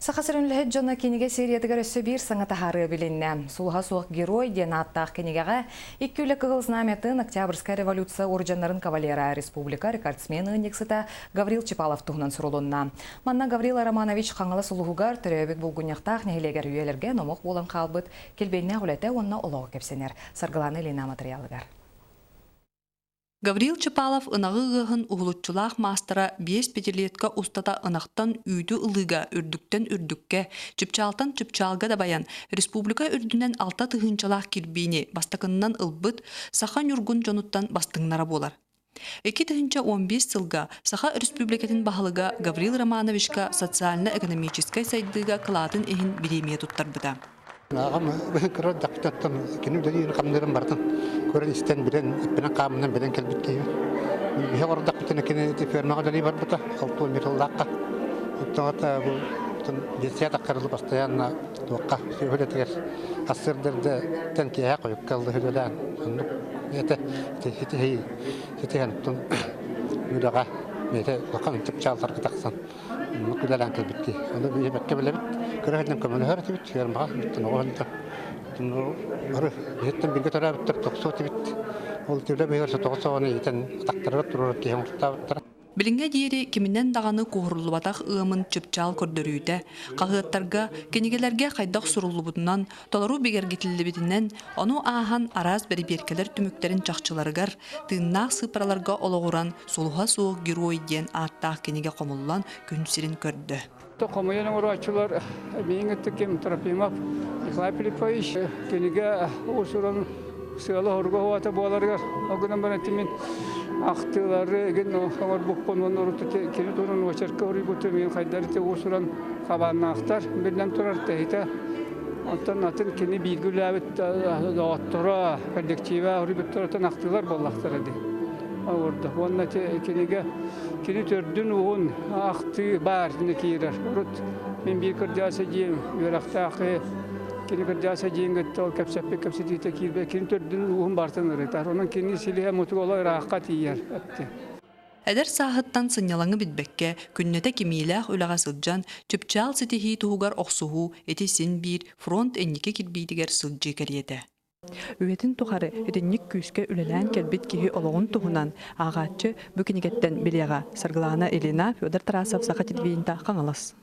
Саха сирин үлэһит дьоно кинигэ сериятыгар өссө биир саҥа таһаарыы билиннэ. Сулуһа суох герой диэн ааттаах кинигэҕэ икки үлэ кыһыл знамятын Октябрьская революция орденнарын кавалера, республика рекордсмен ыанньыксыта Гаврил Чепалов туһунан сурулунна. Манна Гаврил Романович Хаҥалас улууһугар төрөөбүт Булгунньахтаах нэһилиэгэр үйэлэргэ номох буолан хаалбыт килбиэннээх үлэтэ уонна олоҕо кэпсэнэр. Саргылаана Ильина матырыйаалыгар. Гаврил Чапалов ынаҕы ыаһын уһулуччулаах маастара биэс пятилетка устата ынахтан үүтү ылыыга үрдүктэн үрдүккэ, чыпчаалтан чыпчаалга дабайан, республика үрдүнэн 6 тыһыынчалаах кирбиини бастакыннан ылбыт саха ньургун дьонуттан бастыҥнара буолар. 2015 сылга Саха Өрөспүүбүлүкэтин баһылыга Гаврил Романовичка социально-экономическай сайдыыга кылаатын иһин бириэмийэ туттарбыта. Аҕам кыра дьахтартан кини үлэлиирин хамныырын барытын көрөн истэн билэн эппинэн хаамынан билэн кэлбит киһи. Биһи олордохпутуна кини фермаҕа үлэлии барбыта алтуон сыллаахха. Оттон бу детсад аккарылы постоянно туохха сүөһүлэтигэр ассырдырды киэһэ хойукка үлэлээн оннук это ситиһи ситиһэн үлэҕэ бэйэтэ улахан чыпчаалларга тахсан оннук үлэлээн кэлбит киһи. Ону биһи бэккэ билэбит. Кыра сылдьан көмөлөһөр этибит фермаҕа бүттэн оҕо сылдьан бары биһиттэн бииргэ төрөөбүттэр тохсуо этибит. Ол үлэ быһыгар сотоҕо соҕону иитэн атахтарыгар туруорар киһи оҥортообуттара. Билиҥҥэ диэри киминэн даҕаны куоһуруллубатах ыамын чыпчаал көрдөрүүтэ, хаһыаттарга, кинигэлэргэ хайдах суруллубутунан, толору бигэргитиллибитинэн, ону ааһан араас бэрэбиэркэлэр түмүктэрин чахчыларыгар, тыыннаах сыыппараларга олоҕуран «Сулуһа суох герой» диэн ааттаах кинигэ хомуллан күн сирин көрдө. Хомуйан оҥорооччулар миигин ким Трофимов Николай Филиппович кинигэ уус-уран сыала-соруга уота буоларыгар ол гынан баран мин ахтыылары игин оҥорбуппун уонна урут кини туһунан уочарка уруйбутум мин хайдар ити уус-уран хабааннаахтар биллэн турар тэһитэ онтон атын кини бииргэ үлээбит доҕотторо коллектива уруйбуттарыттан ахтыылар буоллахтара дии оҥордо уонна кинигэ кини төрдүн уһун ахтыы баар киирэр урут мин биир кырдьаҕас эдьиийим үөрэхтээх кини кырдьаҕас эдьиийин кытта ол кэпсэппит кэпсэтиитэ киирбэт кини төрдүн ууһун барытын ырытар онон кини силиһэ мутуга олох ыраахха тиийэр эттэ. Эдэр сааһыттан сынньалаҥы билбэккэ, күннэтэ кимиилээх үлэҕэ сылдьан, чыпчаал ситиһии туһугар охсуһуу ити син биир фронт инники кирбиитигэр сылдьыы кэриэтэ. Үйэтин тухары итинник күүскэ үлэлээн кэлбит киһи олоҕун туһунан ааҕааччы бу кинигэттэн билиэҕэ. Саргылаана Ильина, Федор Тарасов, Саха телевидениета, Хаҥалас.